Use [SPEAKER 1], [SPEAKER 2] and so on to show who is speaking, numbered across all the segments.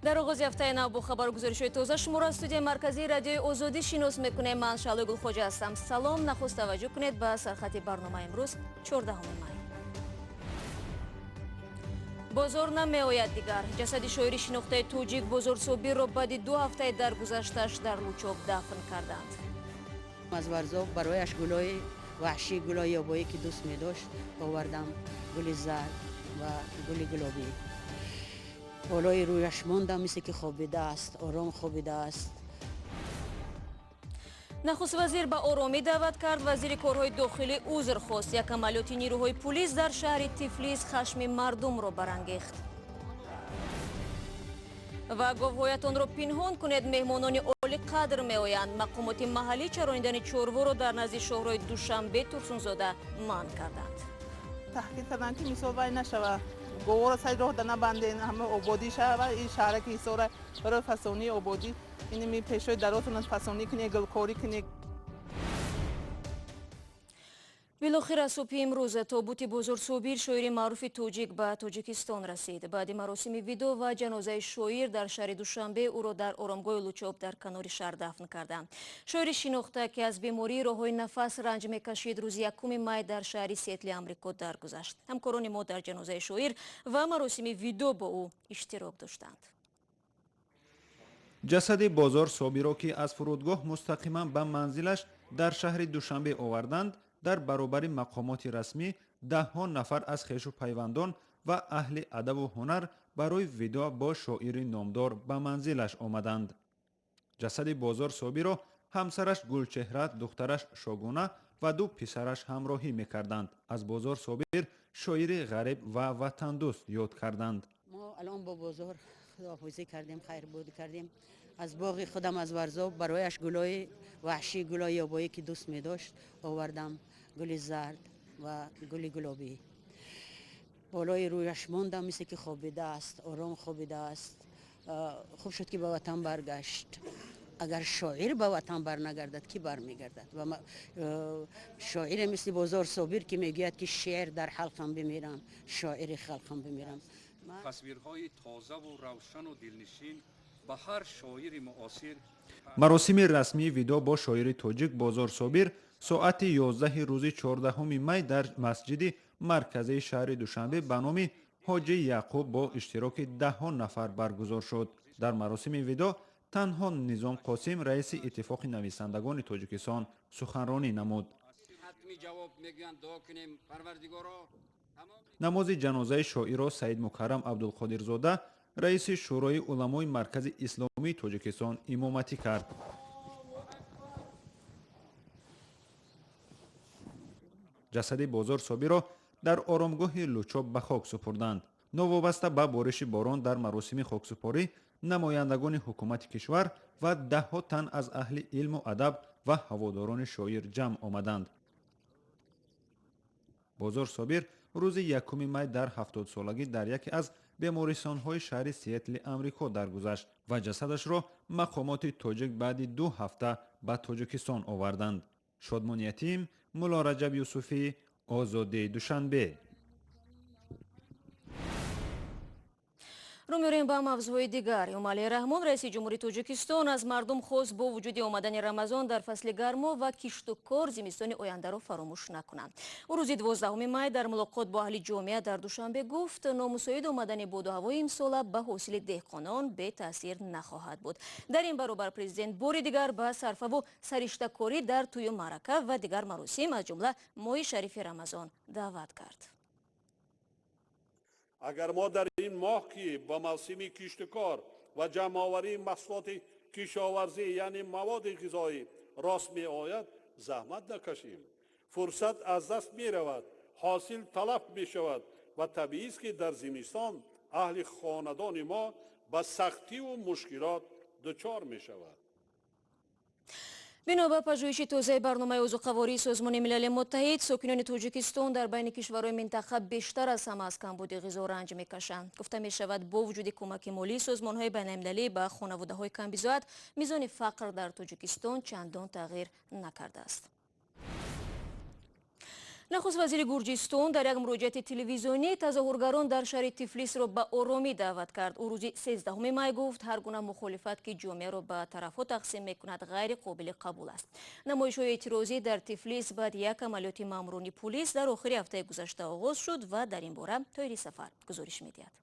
[SPEAKER 1] Дар оғози ҳафтаи нав бо хабару гузоришҳои тоза шуморо аз студияи марказии Радиои Озодӣ шинос мекунем. Ман Шаҳлои Гулхоҷа ҳастам. Салом. Нахуст таваҷҷӯҳ кунед ба сархати барномаи имрӯз, 14 май. Бозор намеояд дигар. Ҷасади шоири шинохтаи тоҷик Бозор Собирро баъди 2 ҳафтаи даргузашташ дар Лучоб дафн карданд.
[SPEAKER 2] Аз Варзоб барояш гулои ваҳшӣ, гулои ёбоӣ, ки дӯст медошт, овардам, гули зард ва гули гулобӣ. Болои рӯяш мондам, мисле ки хобидааст, ором хобидааст.
[SPEAKER 1] Нахуст вазир ба оромӣ даъват кард. Вазири корҳои дохилӣ узр хост. Як амалиёти нирӯҳои пулис дар шаҳри Тифлис хашми мардумро барангехт. Ва говҳоятонро пинҳон кунед, меҳмонони олиқадр меоянд. Мақомоти маҳаллӣ чаронидани чорворо дар назди шоҳрои Душанбе Турсунзода манъ карданд.
[SPEAKER 3] Таҳқиқ карданд, ки мисол вай нашава, говора сари роҳ да набанден, ҳама ободӣ шава. Ин шаҳраки Ҳисора барои фасонии ободӣ инми пешои даротон фасонӣ кунед, гулкорӣ кунед.
[SPEAKER 1] Билохира субҳи имрӯз тобути Бозор Собир, шоири маъруфи тоҷик, ба Тоҷикистон расид. Баъди маросими видо ва ҷанозаи шоир дар шаҳри Душанбе ӯро дар оромгоҳи Лучоб дар канори шаҳр дафн карданд. Шоири шинохта, ки аз бемории роҳҳои нафас ранҷ мекашид, рӯзи 1 май дар шаҳри Сиэтли Амрико даргузашт. Ҳамкорони мо дар ҷанозаи шоир ва маросими видо бо ӯ иштирок доштанд.
[SPEAKER 4] Ҷасади Бозор Собиро, ки аз фурудгоҳ мустақиман ба манзилаш дар шаҳри Душанбе оварданд, дар баробари мақомоти расмӣ даҳҳо нафар аз хешу пайвандон ва аҳли адабу ҳунар барои видоъ бо шоири номдор ба манзилаш омаданд. Ҷасади Бозор Собиро ҳамсараш Гулчеҳра, духтараш Шогуна ва ду писараш ҳамроҳӣ мекарданд. Аз Бозор Собир шоири ғариб ва ватандӯст ёд карданд.
[SPEAKER 2] Мо алон бо Бозор худоҳофизӣ кардем, хайрбуд кардем. Аз боғи худам, аз Варзоб барояш гулои ваҳшӣ, гулои ёбоӣ, ки дӯст медошт, овардам, гули зард ва гули гулобӣ. Болои рӯяш мондам, мисле ки хобидааст, ором хобидааст. Хуб шуд, ки ба ватан баргашт. Агар шоир ба ватан барнагардад, кӣ бармегардад? Ва шоире мисли Бозор Собир, ки мегӯяд, ки шеър дар ҳалқам бимирам, шоири халқам бимирам.
[SPEAKER 5] Тасвирҳои тозаву равшану дилнишин ба ҳар шоири муосир.
[SPEAKER 4] Маросими расмии видоъ бо шоири тоҷик Бозор Собир соати 11 рӯзи 14 май дар масҷиди марказии шаҳри Душанбе ба номи Ҳоҷи Яъқуб бо иштироки даҳҳо нафар баргузор шуд. Дар маросими видоъ танҳо Низом Қосим, раиси Иттифоқи нависандагони Тоҷикистон, суханронӣ намуд. Намози ҷанозаи шоирро Саидмукаррам Абдулқодирзода, раиси Шӯрои уламои Маркази Исломии Тоҷикистон, имоматӣ кард. Ҷасади Бозор Собирро дар оромгоҳи Лучоб ба хок супурданд. Новобаста ба бориши борон, дар маросими хоксупорӣ намояндагони ҳукумати кишвар ва даҳҳо тан аз аҳли илму адаб ва ҳаводорони шоир ҷамъ омаданд. Бозор Собир рӯзи 1 май дар 70-солагӣ дар яке аз бемористонҳои шаҳри Сиэтли Амрико даргузашт ва ҷасадашро мақомоти тоҷик баъди 2 ҳафта ба Тоҷикистон оварданд. Шодмон Ятим, Мулло Раҷаб Юсуфӣ, Озодии, Душанбе.
[SPEAKER 1] Рӯ меорем ба мавзӯъҳои дигар. Эмомалӣ Раҳмон, раиси ҷумҳури Тоҷикистон, аз мардум хост, бо вуҷуди омадани Рамазон дар фасли гармо ва кишту кор зимистони ояндаро фаромӯш накунанд. Ӯ рӯзи 12 май дар мулоқот бо аҳли ҷомеа дар Душанбе гуфт, номусоид омадани боду ҳавои имсола ба ҳосили деҳқонон бетаъсир нахоҳад буд. Дар ин баробар президент бори дигар ба сарфаву сариштакорӣ дар тӯю маърака ва дигар маросим, аз ҷумла моҳи шарифи Рамазон, даъват кард.
[SPEAKER 6] Агар мо дар ин моҳ, ки ба мавсими киштукор ва ҷамъоварии маҳсулоти кишоварзӣ, яъне маводи ғизоӣ, рост меояд, заҳмат накашем, фурсат аз даст меравад, ҳосил талаф мешавад ва табиист, ки дар зимистон аҳли хонадони мо ба сахтиву мушкилот дучор мешавад.
[SPEAKER 1] Бино ба пажӯҳиши тозаи барномаи озуқавории Созмони Милали Муттаҳид, сокинони Тоҷикистон дар байни кишварҳои минтақа бештар аз ҳама аз камбуди ғизо ранҷ мекашанд. Гуфта мешавад, бо вуҷуди кӯмаки молии созмонҳои байналмилалӣ ба хонаводаҳои камбизоат, мизони фақр дар Тоҷикистон чандон тағйир накардааст. Нахуст вазири Гурҷистон дар як муроҷиати телевизионӣ тазоҳургарон дар шаҳри Тифлисро ба оромӣ даъват кард. Ӯ рӯзи 13 май гуфт, ҳар гуна мухолифат, ки ҷомеаро ба тарафҳо тақсим мекунад, ғайри қобили қабул аст. Намоишҳои эътирозӣ дар Тифлис баъд як амалиёти маъмурони пулис дар охири ҳафтаи гузашта оғоз шуд ва дар ин бора Тоҳири Сафар гузориш медиҳад.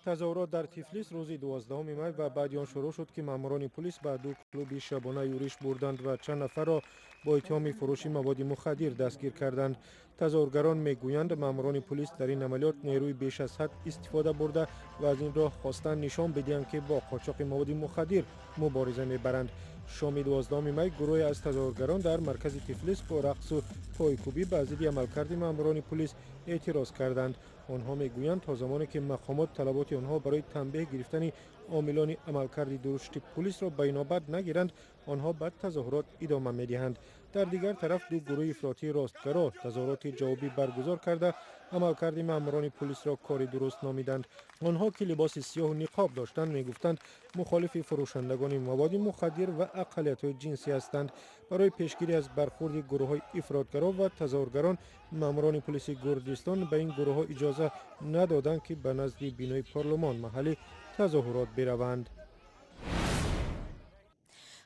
[SPEAKER 7] Тазоҳурот дар Тифлис рӯзи 12 май ва баъди он шурӯъ шуд, ки маъмурони пулис ба ду клуби шабона юриш бурданд ва чанд нафарро бо иттиҳоми фурӯши маводи мухаддир дастгир карданд. Тазоҳургарон мегӯянд, маъмурони пулис дар ин амалиёт нерӯи беш аз ҳад истифода бурда ва аз ин роҳ хостанд нишон бидиҳанд, ки бо қочоқи маводи мухаддир мубориза мебаранд. Шоми 12 май гурӯҳе аз тазоҳургарон дар маркази Тифлис бо рақсу пойкӯбӣ ба зидди амалкарди маъмурони пулис эътироз карданд. Онҳо мегӯянд, то замоне ки мақомот талаботи онҳо барои танбеҳ гирифтани омилони амалкарди дурушти пулисро ба инобат нагиранд, онҳо ба тазоҳурот идома медиҳанд. Дар дигар тараф, ду гурӯҳи ифротии ростгаро тазоҳуроти ҷавобӣ баргузор карда, амалкарди маъмурони пулисро кори дуруст номиданд. Онҳо, ки либоси сиёҳу ниқоб доштанд, мегуфтанд, мухолифи фурӯшандагони маводи мухаддир ва ақаллиятҳои ҷинсӣ ҳастанд. Барои пешгирӣ аз бархурди гурӯҳҳои ифротгаро ва тазоҳургарон, маъмурони пулиси Гурҷистон ба ин гурӯҳҳо иҷоза надоданд, ки ба назди бинои парлумон маҳалли тазоҳурот бираванд.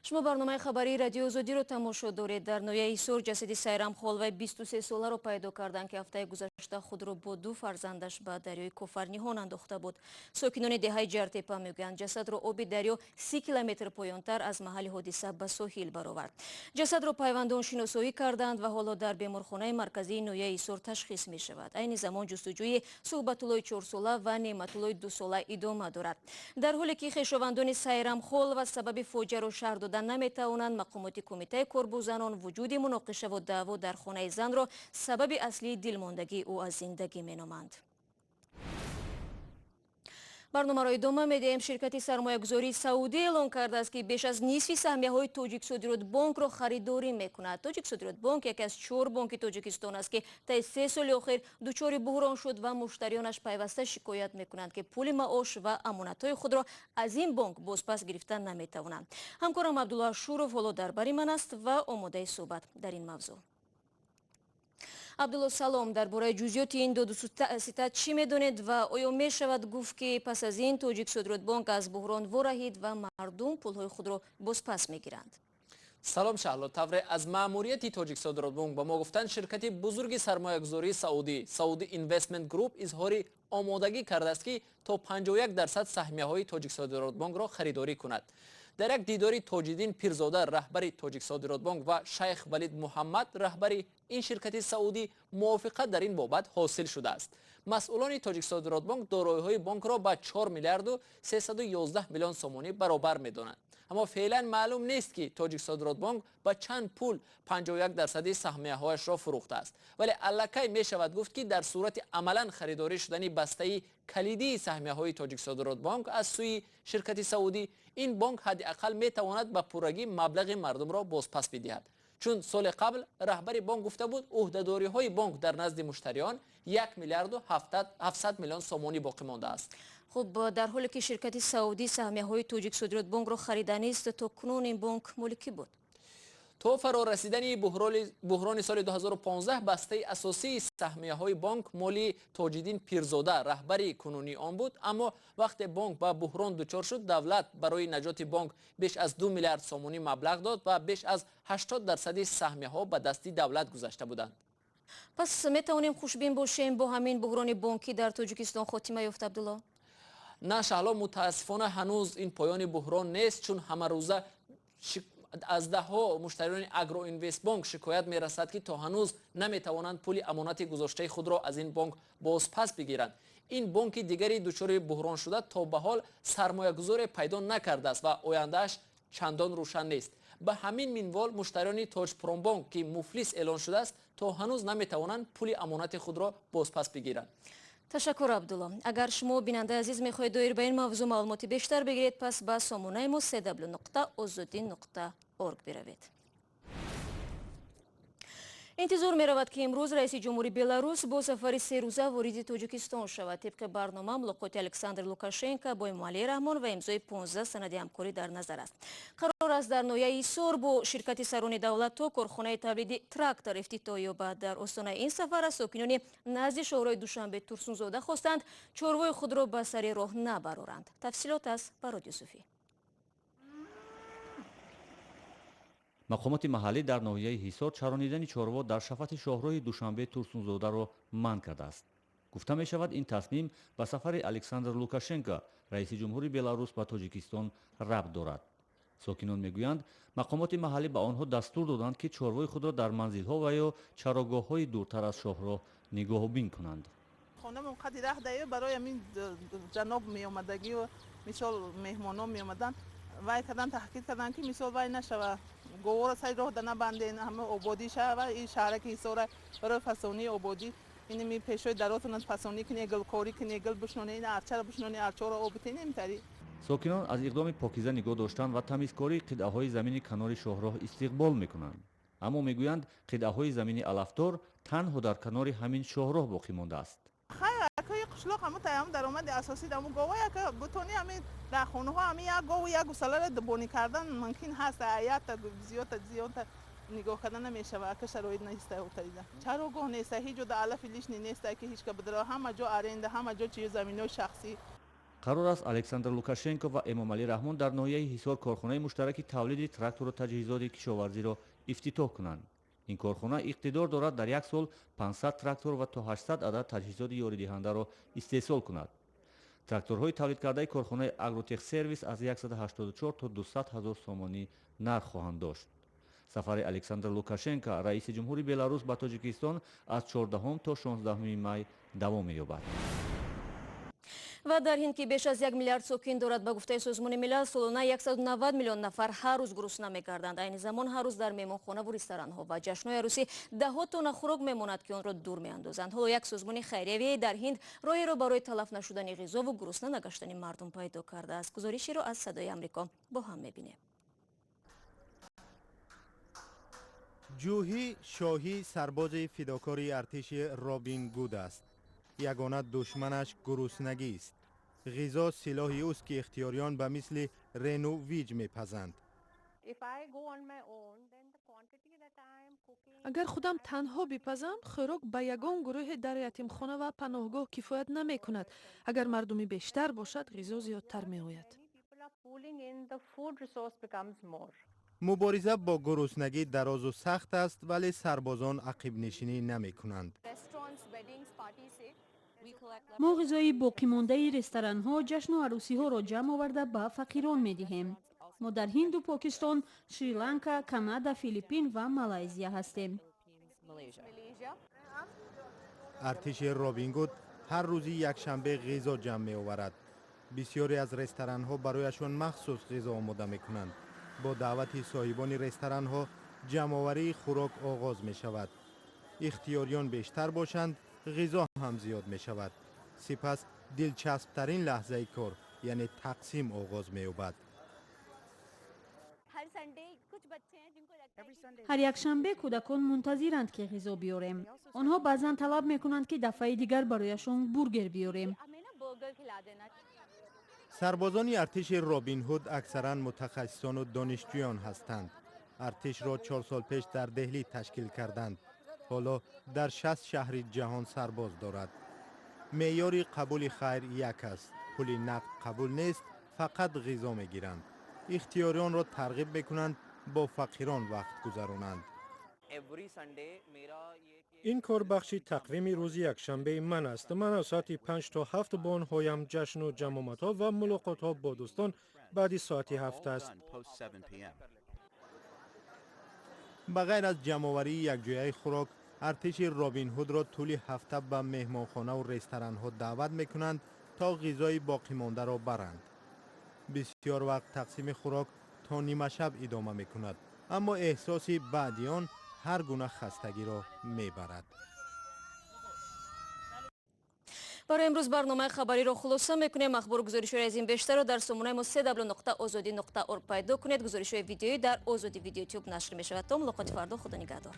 [SPEAKER 1] Шумо барномаи хабарии Радиои Озодиро тамошо доред. Дар ноҳияи Ҳисор ҷасади Сайрам Холвай 23 соларо пайдо карданд, ки ҳафтаи гузашта худро бо ду фарзандаш ба дарёи Кофарниҳон андохта буд. Сокинони деҳаи Ҷартепа мегӯянд, ҷасадро оби дарё 30 километр поёнтар аз маҳалли ҳодиса ба соҳил баровард. Ҷасадро пайвандон шиносоӣ карданд ва ҳоло дар беморхонаи марказии ноҳияи Ҳисор ташхис мешавад. Айни замон ҷустуҷӯи Суҳбатуллои 4-сола ва Неъматуллои 2-сола идома дорад. Дар ҳоле ки хешовандони Сайрам Холва сабаби фоҷиаро шарҳ дода наметавонанд, мақомоти кумитаи кор бо занон вуҷуди муноқишаву даъво дар хонаи занро сабаби аслии дилмондагии ӯ аз зиндагӣ меноманд. Барномаро идома медиҳем. Ширкати сармоягузории Саудӣ эълон кардааст, ки беш аз нисфи саҳмияҳои Тоҷиксодиротбонкро харидорӣ мекунад. Тоҷиксодиротбонк яке аз чор бонки Тоҷикистон аст, ки таи 3 соли охир дучори буҳрон шуд ва муштариёнаш пайваста шикоят мекунанд, ки пули маош ва амонатҳои худро аз ин бонк бозпас гирифта наметавонанд. Ҳамкорам Абдулло Ашуров ҳоло дар бари ман аст ва омодаи суҳбат дар ин мавзӯъ. Абдулло, салом. Дар бораи ҷузъиёти ин додуситад чӣ медонед ва оё мешавад гуфт, ки пас аз ин Тоҷиксодиротбонк аз буҳрон вораҳид ва мардум пулҳои худро бозпас мегиранд?
[SPEAKER 8] Салом, Шаҳло. Тавре аз маъмурияти Тоҷиксодиротбонк ба мо гуфтанд, ширкати бузурги сармоягузории саудӣ, Saudi Investment Group, изҳори омодагӣ кардааст, ки то 51% саҳмияҳои Тоҷиксодиротбонкро харидорӣ кунад. Дар як дидори Тоҷиддин Пирзода, раҳбари Тоҷиксодиротбонк, ва шайх Валид Муҳаммад, раҳбари ин ширкати саудӣ, мувофиқат дар ин бобат ҳосил шудааст. Масъулони Тоҷиксодиротбонк дороиҳои бонкро ба 4 миллиарду 311 миллион сомонӣ баробар медонанд, аммо феълан маълум нест, ки Тоҷиксодиротбонк ба чанд пул 51 дарсади саҳмияҳояшро фурӯхтааст. Вале аллакай мешавад гуфт, ки дар сурати амалан харидорӣ шудани бастаи калидии саҳмияҳои Тоҷиксодиротбонк аз сӯи ширкати саудӣ, ин бонк ҳадди ақал метавонад ба пуррагӣ маблағи мардумро бозпас бидиҳад, чун соли қабл раҳбари бонк гуфта буд, ӯҳдадориҳои бонк дар назди муштариён 1 миллиарду 700 миллион сомонӣ боқӣ мондааст.
[SPEAKER 1] Хуб, дар ҳоле ки ширкати саудӣ саҳмияҳои Тоҷиксодиротбонкро хариданист, то кунун ин бонк моли кӣ буд?
[SPEAKER 8] То фарорасидани буҳрони соли 2015 бастаи асосии саҳмияҳои бонк моли Тоҷиддин Пирзода, раҳбари кунунии он буд. Аммо вақте бонк ба буҳрон дучор шуд, давлат барои наҷоти бонк беш аз 2 миллиард сомонӣ маблағ дод ва беш аз 80 дарсади саҳмияҳо ба дасти давлат гузашта буданд.
[SPEAKER 1] Пас метавонем хушбин бошем, бо ҳамин буҳрони бонкӣ дар Тоҷикистон хотима ёфт, Абдулло?
[SPEAKER 8] На, Шаҳло, мутаассифона, ҳанӯз ин поёни буҳрон нест, чун ҳамарӯза аз даҳҳо муштариёни Агроинвестбонк шикоят мерасад, ки то ҳанӯз наметавонанд пули амонати гузоштаи худро аз ин бонк бозпас бигиранд. Ин бонки дигари дучори буҳрон шуда то ба ҳол сармоягузоре пайдо накардааст ва ояндааш чандон рӯшан нест. Ба ҳамин минвол муштариёни Тоҷпромбонк, ки муфлис эълон шудааст, то ҳанӯз наметавонанд пули амонати худро бозпас бигиранд.
[SPEAKER 1] Ташаккур, Абдулло. Агар шумо, бинандаи азиз, мехоҳед доир ба ин мавзӯъ маълумоти бештар бигиред, пас ба сомонаи мо cw.ozodi.org биравед. Интизор меравад, ки имрӯз раиси ҷумҳури Беларус бо сафари серӯза вориди Тоҷикистон шавад. Тибқи барнома, мулоқоти Александр Лукашенко бо Эмомалӣ Раҳмон ва имзои 15 санади ҳамкорӣ дар назар аст. Қарор аст дар ноҳияи Ҳисор бо ширкати сарони давлатҳо корхонаи тавлиди трактор ифтитоҳ ёбад. Дар остонаи ин сафар аз сокинони назди шоҳроҳи Душанбе Турсунзода хостанд, чорвои худро ба сари роҳ набароранд. Тафсилот аз Барод Юсуфӣ.
[SPEAKER 9] Мақомоти маҳаллӣ дар ноҳияи Ҳисор чаронидани чорво дар шафати шоҳроҳи Душанбе Турсунзодаро манъ кардааст. Гуфта мешавад, ин тасмим ба сафари Александр Лукашенко, раиси ҷумҳури Беларус, ба Тоҷикистон рабт дорад. Сокинон мегӯянд, мақомоти маҳаллӣ ба онҳо дастур доданд, ки чорвои худро дар манзилҳо ва ё чарогоҳҳои дуртар аз шоҳроҳ нигоҳубин кунанд.
[SPEAKER 3] Хонамон қади раҳ дае барои ҳамин ҷаноб меомадагию мисол меҳмонон меомаданд, вай кардан, таҳқиқ карданд, ки мисол вай нашава, говора сари роҳ да набанден, ҳама ободӣ шава. Ин шаҳраки Ҳисора барои фасонии ободӣ ин пешои даротона фасонӣ куне, гулкорӣ куне, гул бишноне, ин арчаро бишноне, арчаро об битене имтари.
[SPEAKER 9] Сокинон аз иқдоми покиза нигоҳ доштан ва тамизкории қитъаҳои замини канори шоҳроҳ истиқбол мекунанд, аммо мегӯянд, қитъаҳои замини алафдор танҳо дар канори ҳамин шоҳроҳ боқӣ мондааст.
[SPEAKER 3] Акои қишлоқ ҳамун таям даромади асосӣ даму гова яка бутони ҳамин дар хонаҳо ҳамин як гову як гусаларо дубонӣ кардан мумкин ҳаст, аята зиёдта зиёдта нигоҳ кардан намешава, ака шароит неста, отарида чарогоҳ неста, ҳеҷ ҷо да алафи лишний неста, ки ҳеҷ ка бидара, ҳама ҷо аренда, ҳама ҷо чизи заминои шахсӣ.
[SPEAKER 9] Қарор аст Александр Лукашенко ва Эмомалӣ Раҳмон дар ноҳияи Ҳисор корхонаи муштараки тавлиди трактору таҷҳизоти кишоварзиро ифтитоҳ кунанд. Ин корхона иқтидор дорад дар як сол 500 трактор ва то 800 адад таҷҳизоти ёридиҳандаро истеҳсол кунад. Тракторҳои тавлидкардаи корхонаи Агротехсервис аз 184 то 200 ҳазор сомонӣ нарх хоҳанд дошт. Сафари Александр Лукашенко, раиси ҷумҳури Беларус, ба Тоҷикистон аз 14 то 16 май давом меёбад.
[SPEAKER 1] Ва дар Ҳинд, ки беш аз 1 миллиард сокин дорад, ба гуфтаи Созмони Милал, солона 190 миллион нафар ҳар рӯз гурусна мегарданд. Айни замон ҳар рӯз дар меҳмонхонаву ресторанҳо ва ҷашнҳои арӯсӣ даҳҳо тонна хӯрок мемонад, ки онро дур меандозанд. Ҳоло як созмони хайриявӣ дар Ҳинд роҳеро барои талаф нашудани ғизову гурусна нагаштани мардум пайдо кардааст. Гузориширо аз Садои Амрико бо ҳам мебинем.
[SPEAKER 10] Ҷӯҳӣ Шоҳӣ сарбози фидокори артиши Робин Гуд аст. Ягона душманаш гуруснагист. Ғизо силоҳи ӯст, ки ихтиёриён ба мисли Рену Виҷ мепазанд.
[SPEAKER 11] Агар худам танҳо бипазам, хӯрок ба ягон гурӯҳе дар ятимхона ва паноҳгоҳ кифоят намекунад. Агар мардуми бештар бошад, ғизо зиёдтар меояд.
[SPEAKER 10] Мубориза бо гуруснагӣ дарозу сахт аст, вале сарбозон ақибнишинӣ намекунанд.
[SPEAKER 12] Мо ғизои боқимондаи ресторанҳо, ҷашну арӯсиҳоро ҷамъ оварда, ба фақирон медиҳем. Мо дар Ҳинду Покистон, Шри-Ланка, Канада, Филиппин ва Малайзия ҳастем.
[SPEAKER 10] Артиши Робин Гуд ҳар рӯзи якшанбе ғизо ҷамъ меоварад. Бисёре аз ресторанҳо барояшон махсус ғизо омода мекунанд. Бо даъвати соҳибони ресторанҳо ҷамъоварии хӯрок оғоз мешавад. Ихтиёриён бештар бошанд, ғизо ҳам зиёд мешавад. Сипас дилчасптарин лаҳзаи кор, яъне тақсим, оғоз меёбад.
[SPEAKER 12] Ҳар якшанбе кӯдакон мунтазиранд, ки ғизо биёрем. Онҳо баъзан талаб мекунанд, ки дафъаи дигар барояшон бургер биёрем.
[SPEAKER 10] Сарбозони артиши Робин Ҳуд аксаран мутахассисону донишҷӯён ҳастанд. Артишро 4 сол пеш дар Деҳлӣ ташкил карданд. Ҳоло дар 60 шаҳри ҷаҳон сарбоз дорад. Меъёри қабули хайр як аст: пули нақд қабул нест, фақат ғизо мегиранд. Ихтиёриёнро тарғиб мекунанд бо фақирон вақт гузаронанд.
[SPEAKER 7] Ин кор бахши тақвими рӯзи якшанбеи ман аст. Ман аз соати 5 то 7 бо онҳоям. Ҷашну ҷамъомадҳо ва мулоқотҳо бо дӯстон баъди соати 7 аст.
[SPEAKER 10] Ба ғайр аз ҷамъоварии якҷояи хӯрок, артиши Робин Ҳудро тӯли ҳафта ба меҳмонхонаву ресторанҳо даъват мекунанд, то ғизои боқимондаро баранд. Бисёр вақт тақсими хӯрок то нимашаб идома мекунад, аммо эҳсоси баъди он ҳар гуна хастагиро мебарад.
[SPEAKER 1] Барои имрӯз барномаи хабариро хулоса мекунем. Ахбору гузоришҳои аз ин бештарро дар сомонаи мо cw.ozodi.org пайдо кунед. Гузоришҳои видеоӣ дар Озоди Видео Тюб нашр мешавад. То мулоқоти фардо, худо нигаҳдор.